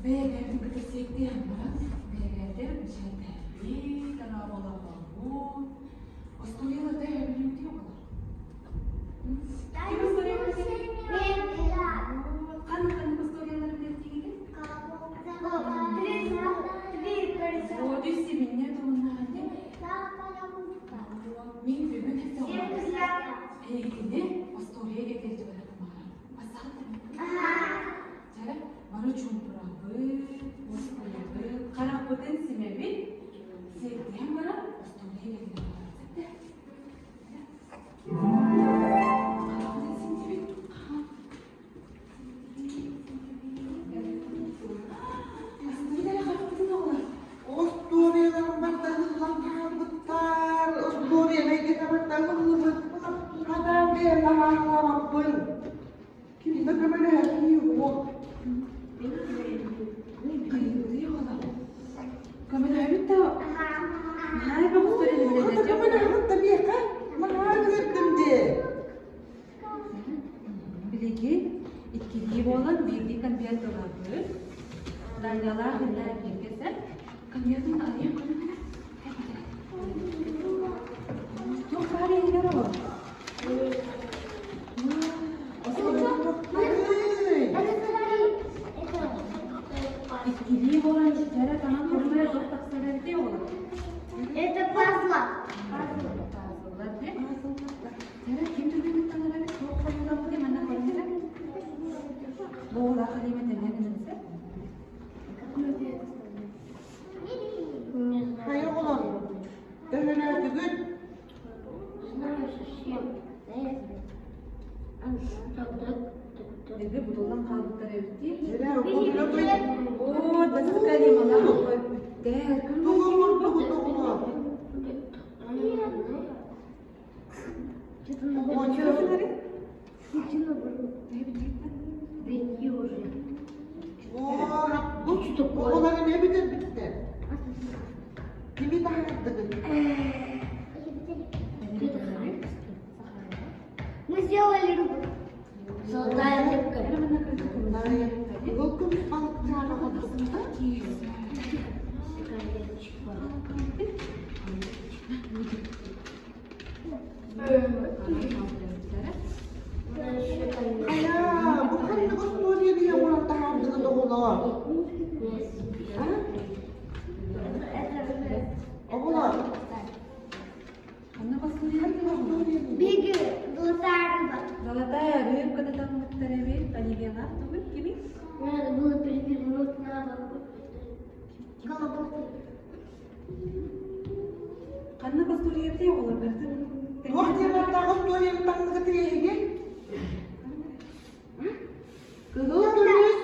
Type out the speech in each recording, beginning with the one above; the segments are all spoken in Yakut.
Бэйэлэрин кытта сиэттиһэн баран, бэйэлэригэр мичээрдээбит, араабалаабыт, остуоруйаларда эбилиибитин оҕолор. Ким остуоруйа Ханнык ханнык остуоруйалары билэртиигитин? Одүй сибинне туһуннаахты. Мин бүгүн эйигини остуоруйа кэтээччи Дьэ, бары чуумпурабыт, уоскуйабыт, харахпытын симэбит, сиэттиһэн баран остуоруйа кэтэнэн барабыт. Харахпытын симтибит. Остуоруйаларым бартаһыллан хаалбыттар, остуоруйаны эйгэтэ бартаһыллыбыт. Хатаан бэйэм наһаалаабаппын. Ким да көмөлөһөр киһи уол. Көмөлөһөбүт да наһаа элбэх остуоруйаны Хата билэллэр. көмөлөһөбүт да миэхэ наһаа үөрдүм дии. Билигин иккилии буолан биирдии конверт ылабыт. Дайналаах иннэ бииргэ сэр. Конвертын арыйан көрүҥ эрэ. Туох баар иһигэр ол? Иккилии буолан дьэрэ таҥан көрүҥ эрэ туох тахсар эбитий оҕолор? Это пазла. Пазлар дии. Дьэрэ ким түргэнник таҥар эбит туох хойууламмытый манна көрүҥ эрэ. Буолаах Алима тэҥҥэ гыннарса. Хайа оҕолор, төһөлөөтүгүт? Эбэ бутуллан хаалбыттар эбит дии. Дьэрэ, оҕолор Оо, дасыка Алималаах бүттэр. Тугу оҥордугут оҕолор? Оҕолор эмиэ бүтэрбиттэр. Кими таһаардыгыт? Мы сделали рыбу. Золотая рыбка. Кыһыл көмүс балыкчааны оҥордубута. Хайа, бу ханнык остуоруйаны оҥорон таһаардыгыт оҕолор? А? Оҕолор? Ханнык остуоруйаны Биги, золотая рыба. Золотая рыбка татаммыттар эбит. Оливиялаах тугуй кимий? Надо было перевернуть на бок. Колобок. Ханнык остуоруйа эбитий оҕолор барытын Туох диэн ааттаах остуоруйаны таҥныгыт эһиги? Кыһыл көмүс,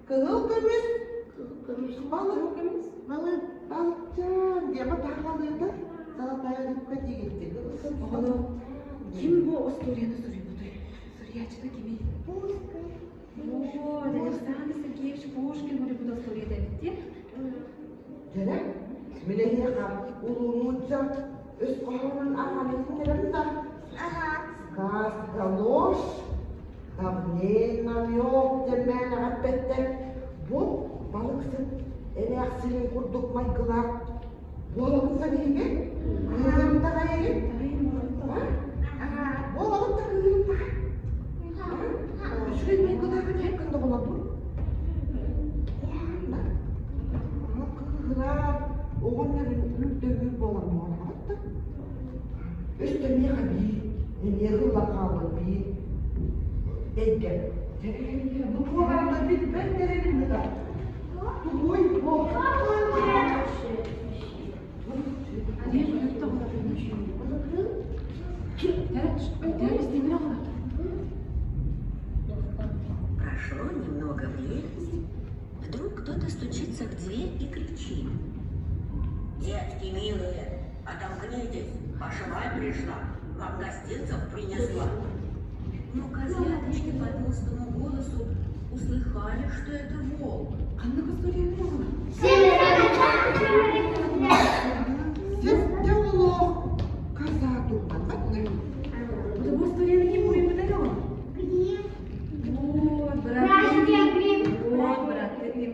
кыһыл көмүс, Көмүс. балык, көмүс. Балык. балыкчаан диэҕэ таһаалыыта золотая рыбка диэбиттик. Оҕолор, ким бу остуоруйаны суруйбутуй? Суруйааччыта кимий? Пушкин. О, Александр Сергеевич Пушкин суруйбут остуоруйата эбит дии. Дьэрэ, мин эһиэхэ улуунуучча өс хоһоонун ааҕан иһитиннэрэбин да Ага. Сказка ложь, давней намек диэн мээнэҕэ эппэттэр. Бу балыксыт эмээхсинин курдук майгылаах буолабын да биһиги кыыһырым даҕайыгын Ага. буолабын да кыыһырым даҕай үчүгэй майгылаах эбээт доҕолорбун куһаҕан да кыыһырар оҕонньорун үрдөбүр буолан буолаҕыт да өстө миэхэ биир эмиэ ылла хаалбыт биир эйгэ бу туох аата билбэт тэрилим да тугуй бу Прошло немного времени, вдруг кто-то стучится в дверь и кричит. «Детки милые, отомкнитесь, ваша мать пришла, вам гостинцев принесла». Но козляточки по толстому голосу услыхали, что это волк. Ханнык остуоруйаны оҕолор? Сирде олох каза туһунан Бу бу остуоруйаны ким суруйбутай оҕолор? Грим. Вот, брат. Братья Гримм. Вот, брат Гримм.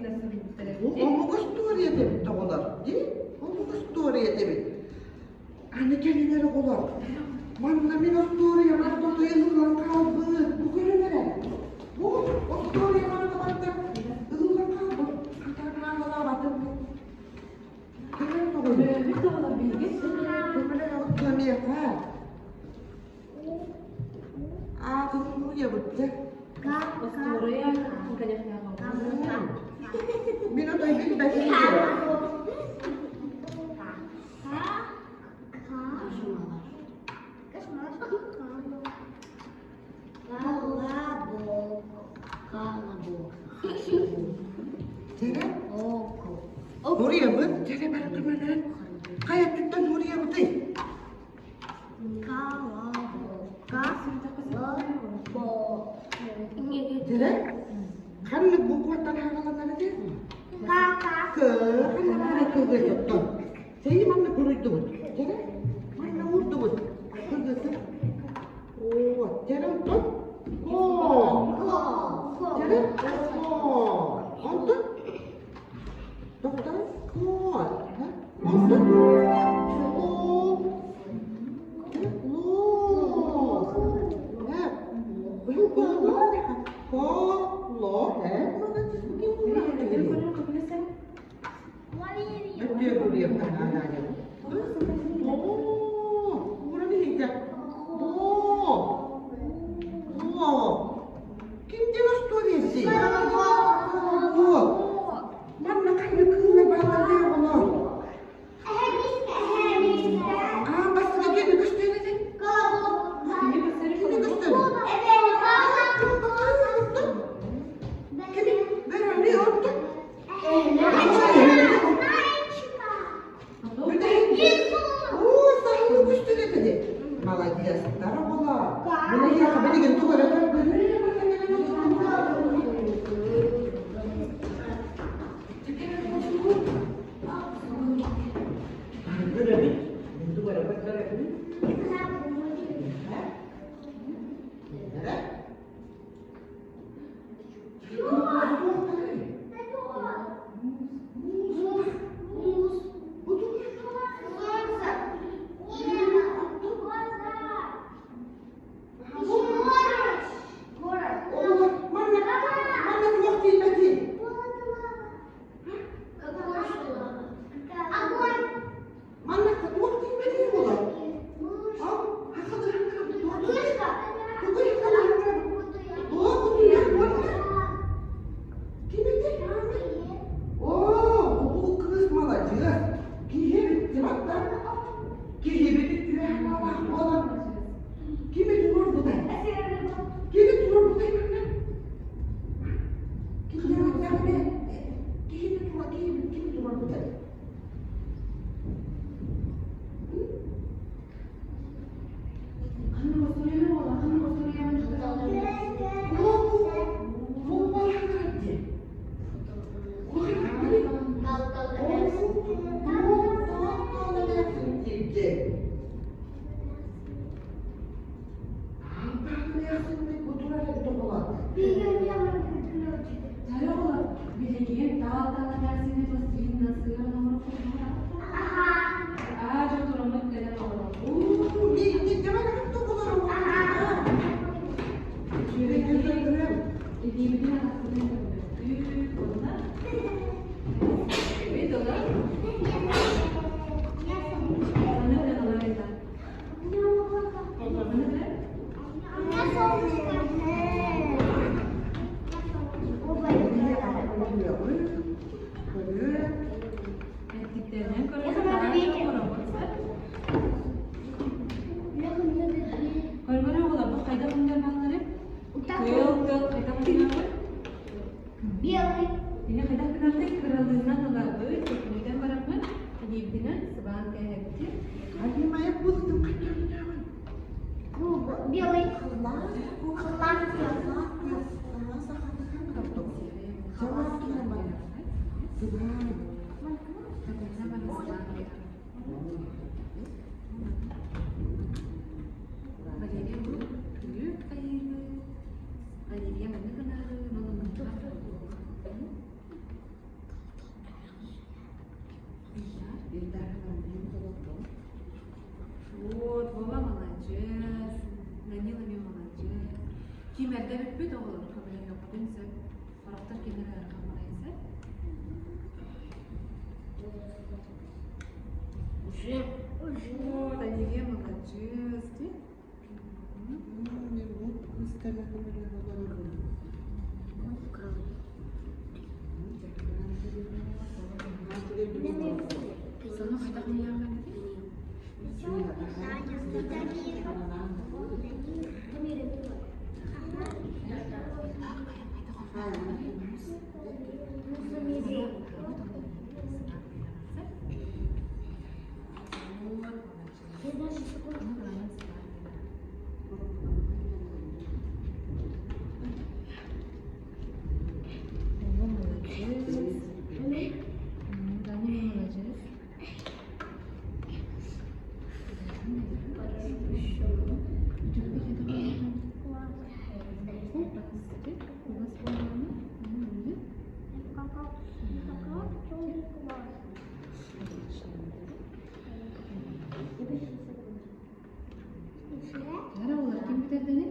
Хуруйабыт дьэ. Остуоруйа, конечно, Мин отой билбэтим. Дьэрэ? Хуруйабыт, дьэрэ бары көмөлөөн. Хайа өттүттэн хуруйабытый? Дьэрэ? Ханнык букваттан хааланар этэ? К. Ханна кыгы тоттон. Сэй манна куруйдубут. Дьэрэ? Манна уурдубут. Кыгытын. Оо, дьэрэ онтон? О. Дьэрэ? О. Онтон? Доктор? О. Онтон? О. Ло. Ко. Ло. Кимден остуоруйасы? Манна хайны кыыллар бааллар оҕолор. Аан бастакы кими көстөр этэ? Кими көстөр? Кими? Бөрөнү оттон? Маладьыастар оҕолор. Билигин билигин тугу эрэ Манна туох тиийбэтий? Манна туох тиийбэтий буолар? Оо, бу кыыс маладьыас! Киһи бүттүм атта. Киһибит үтүө санаалаах буолан кими туруорбутай? Кими туруорбутай манна? Ким киһини тура киһи кими туруорбутай? Билигин таал-таала кэрсини пластилинынан сыһыаран оҥорор Аа, дьон тураммыт кэлэн олорор. Илиибитин атахпытын көрбөттүү уонна Эбит олор. Манна билэн олор это. Манна билэн. Эттиктэринэн көрөн Көргөрө оҕолор бу хайдах умнар бааллары? Тыал тыал хайдах умнабыт? Белый. Ини хайдах гынабыт? Кыралыынан ылабыт, төкүнүтэн бараммыт, илиибитинэн сыбаан кээһэбитин. Белый. Валерия бу күлүк айыыбы, Валерия маннык гынаары, маннык Вот, Вова маладьыас, Данила эмиэ маладьыас. Ким эрдэ бүппүт оҕолор көмөлөһүөххүтүн сөп. Сорохтор кинилэр ыарахан баҕайы сөп. Вот, Оливия маладьыас дии. Сону хайдах миэҕэ Олар ким бүтэрдини?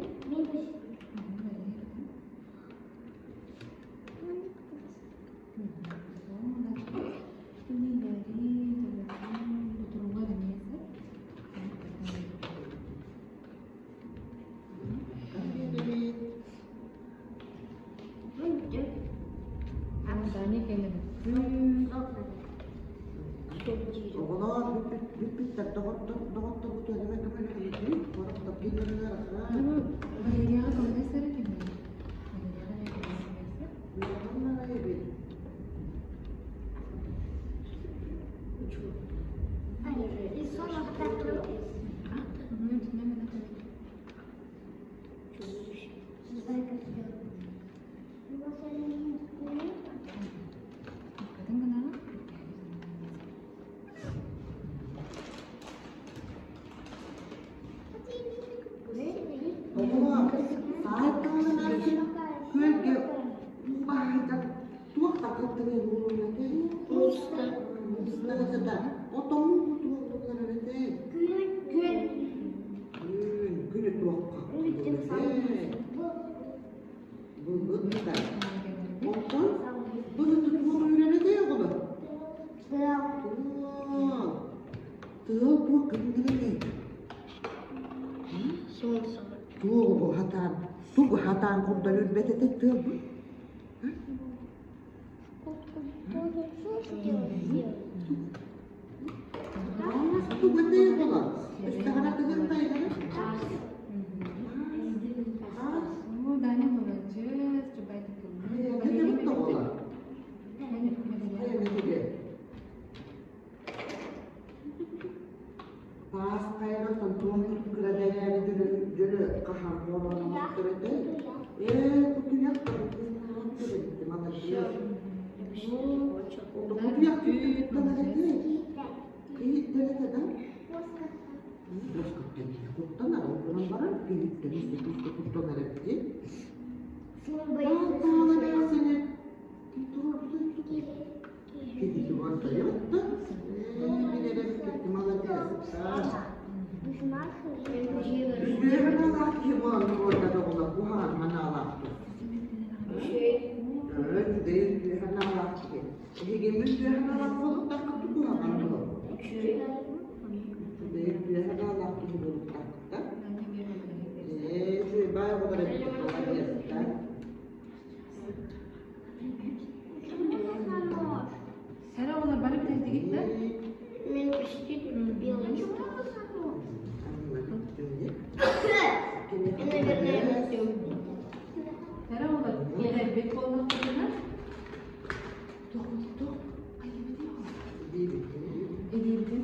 Оҕолоор бүппүттэр доҕотторбут эмэ көмөлөһүбүт хороттор кинилэр Валерияҕа көмөлөсөрө кимий? Валерияҕа Оҕолоор саайталанар күөлгэ уу баһыйдар туох такыттыгын ууруннатый? Муустаҕытыта отоҥу туох этэй? Күн, күнү туохха Былыт да. Оттон былыты туох үүрэрэтий оҕолор? Тыал. Тыал туох гыннарый? Туоҕу хатаан, тугу хатаан курдар үрбэт этэ тыал бу? Тугу этэй оҕолор? Өстөҕүнэ тыгын тайганы? Даня молодец, Этебит оҕолор. Таас хайалартан туох кыра бэрээри дьөлө хаһан буолан этэй? Ээ, кутуйах молодец. Кутуйах киһиттэн этэй? Киһиттэн этэ да? Куттанар, ол гынан баран киһиттэн истэ куттанар эбит. Таала бэйсэни Киһи туган тайытта. Ээ, молодец. Үсүһүн киһи буолан туруорда оҕолор куһаҕан ханаалаахтар. Үчүгэй үтүө ханаалаах киһи. Эһиги үтүө ханаалаах буолуохтааххыт куһаҕан буолуо. Үчүгэй үтүө ханаалаах киһи буолуохтааххыт. Ээ, үчүгэй баай оҕолор эбит молодецтар. Сара оҕолор бары бүтэрдигит да? Мен почти белый. И, наверное, Сара оҕолор бүтэрбит буоллахпытына туох туох хайдыбытый оҕолор? Илиибитин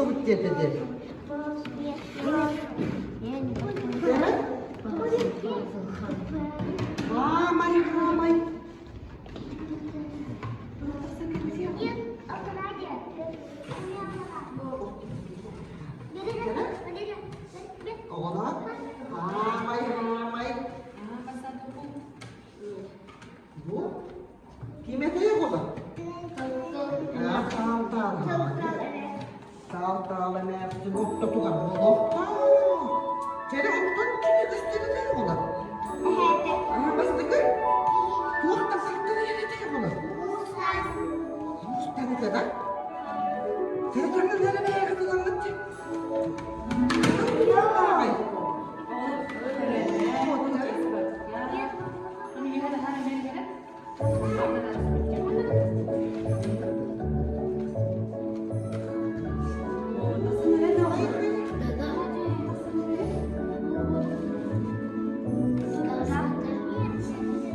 оҥордубут диэтэ диэн. Хаамай, хаамай. Оҕолор, хаамай, хаамай. Бу ким этэй оҕолор? Таал-таал эмээхсин ортотугар буолуохтаах. Чэрэ онтон кини көстөрүнэ оҕолор. Аа, бастакы туох да сахтар этэй оҕолор. Уустан этэ да? Чэрэ турнар эмээхин ылаҥҥыт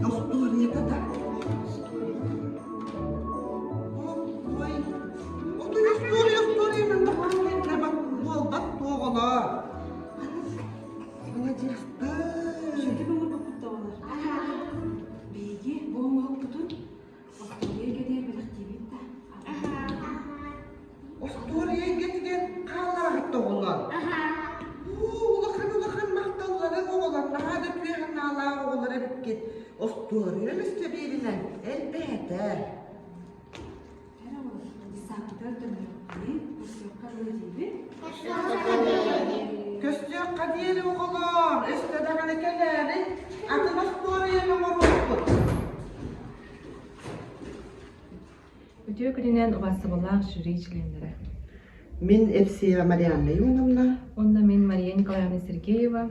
Остуоруйата да? Ой, отой остуоруйа остуоруйанан да буолбат туоҕолоор. Маладьыастар. Шүтү оҥорбуппут да оҕолор. Биһиги бу оҥоһукпутун остуоруйа эйгэтигэр бэлэхтиибит да. Остуоруйа эйгэтигэр хааллараҕыт оҕолор. Уу, улахан улахан махталлары оҕолор наһаа да үтүө санаалаах оҕолор эбиккит. Остуоруйа өссө бииринэн элбээтэ. Кэрэ оҕолор, десантыгар төннүөхпүт, көрсүөххэ дылы диибит. Көстүөххэ диэри оҕолоор, өссө даҕаны кэлээри, атын остуоруйаны оҥоруохпут. Үтүө күнүнэн убаастабыллаах жюри чилиэннэрэ. Мин Евсеева Марианна Ионовна. Уонна мин Мария Николаевна Сергеева.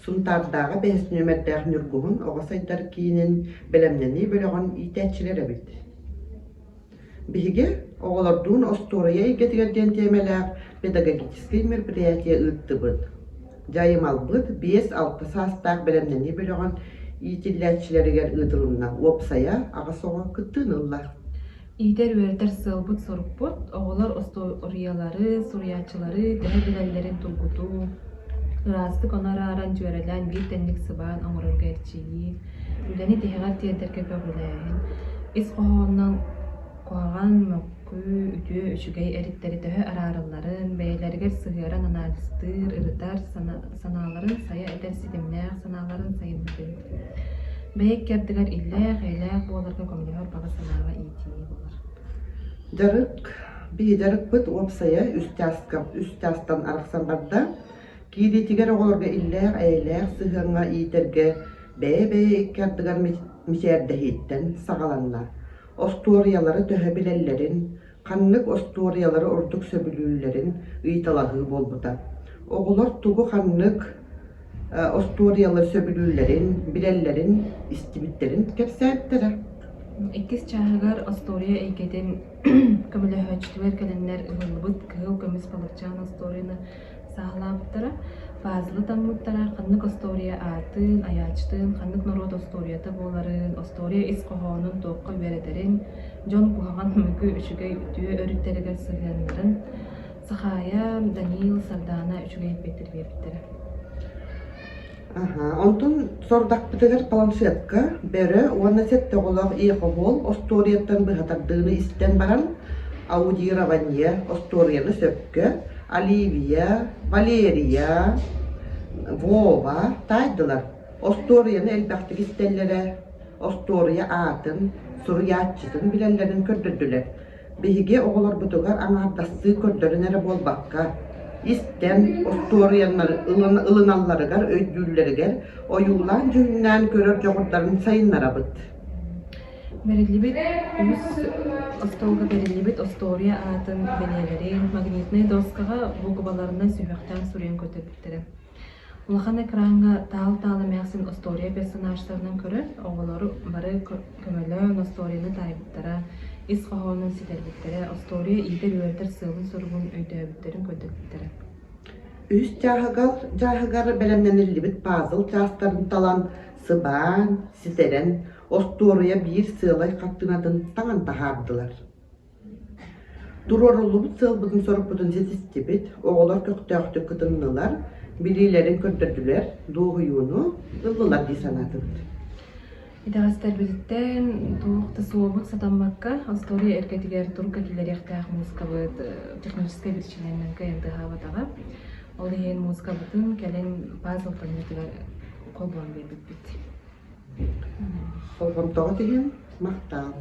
Сунтаардааҕы бэһис нүөмэрдээх Ньургуһун оҕо сайдар киинин бэлэмнэнии бөлөҕүн иитээччилэр эбит. Биһиги оҕолордуун остуоруйа эйгэтигэр диэн тиэмэлээх педагогическай мероприятие ыыттыбыт. Дьайымалбыт 5-6 саастаах бэлэмнэнии бөлөҕүн иитиллээччилэригэр ыытылынна. Уопсайа аҕыс оҕо кыттыыны ылла. Иитэр-үөрэтэр сыалбыт-сорукпут оҕолор остуоруйалары, суруйааччылары төһө билэллэрин тургутуу, ыраастык ону арааран дьүөрэлээн биир тэҥник сыбаан оҥорорго эрчийии, үлэни тиһэҕэр тиэрдэргэ көҕүлээһин, ис хоһоонунан куһаҕан, мөккү, үтүө, үчүгэй өрүттэри төһө арааралларын, бэйэлэригэр сыһыаран анализтыыр, ырытар, санааларын сайа этэр ситимнээх санааларын сайыннарыы. Бэйэ икки ардыгар иллээх-эйэлээх буоларга көмөлөһөр баҕа санааҕа иитии буолар. Дьарык биһи дьарыкпыт уопсайа үс чааска үс чаастан арахсан барда. Киириитигэр оҕолорго иллээх-эйэлээх сыһыаҥҥа иитэргэ бэйэ-бэйэ икки ардыгар мичээрдэһииттэн саҕаланна. Остуоруйалары төһө билэллэрин, ханнык остуоруйалары ордук сөбүлүүллэрин ыйыталаһыы буолбута. Оҕолор тугу ханнык остуоруйалары сөбүлүүллэрин, билэллэрин, истибиттэрин кэпсээбиттэрэ. Иккис чааһыгар остуоруйа эйгэтин көмөлөһөөччүтүгэр кэлэннэр ыһыллыбыт кыһыл көмүс балыкчаан остуоруйаны сааһылаабыттара, пазлы таҥмыттара, ханнык остуоруйа аатын, айааччытын, ханнык норуот остуоруйата буоларын, остуоруйа ис хоһоонун туохха үөрэтэрин, дьон куһаҕан мөкү үчүгэй үтүө өрүттэригэр сыһыаннарын Сахаайа, Даниил, Сардаана үчүгэй эппиэттэри биэрбиттэрэ. Аха, онтон сорудахпытыгар планшетка бөрө уонна сэттэ оҕолоох иехоһуол остуоруйаттан быһа тардыыны истэн баран аудирование остуоруйаны сөпкө Оливия, Валерия, Вова таайдылар. Остуоруйаны элбэхтик истэллэрэ, остуоруйа аатын, суруйааччытын билэллэрин көрдөрдүлэр. Биһиги оҕолорбутугар аҥаардастыы көрдөрөн эрэ буолбакка, истэн, остуоруйалары ылыналларыгар, өйдүүллэригэр ойуулаан-дьүһүннээн көрөр дьоҕурдарын сайыннарабыт. Бэриллибит үһүс остуолга бэриллибит остуоруйа аатын бэлиэлэрин магнитнай доскаҕа буукубаларынан сүһүөхтээн суруйан көрдөрбүттэрэ. Улахан экраҥҥа Таал-Таал эмээхсин остуоруйа персонажтарынан көрөн, оҕолору бары көмөлөөн остуоруйаны таайбыттара, ис хоһоонун ситэрбиттэрэ, остуоруйа иитэр-үөрэтэр сыалын-соругун өйдөөбүттэрин көрдөрбүттэрэ. Үс чааһыгар, чааһыгар бэлэмнэниллибит пазл чаастарын талан, сыбаан, ситэрэн, остуоруйа биир сыалай хартыынатын таҥан таһаардылар. Туруоруллубут сыалбытын-сорукпутун ситистибит, оҕолор көхтөөхтүк кытыннылар, билиилэрин көрдөрдүлэр, дуоһуйууну ыллылар дии санаатыбыт. Итэҕэстэрбититтэн туох да суобут сатаммакка, остуоруйа эргэтигэр турукка киллэриэхтээх музыкабыт техническэй биричиинэнэн кыайан тыаһаабатаҕа. Ол иһин музыкабытын кэлин пазл планетыгар холбоон биэрбиппит. Болҕомтоҕут иһин махтал.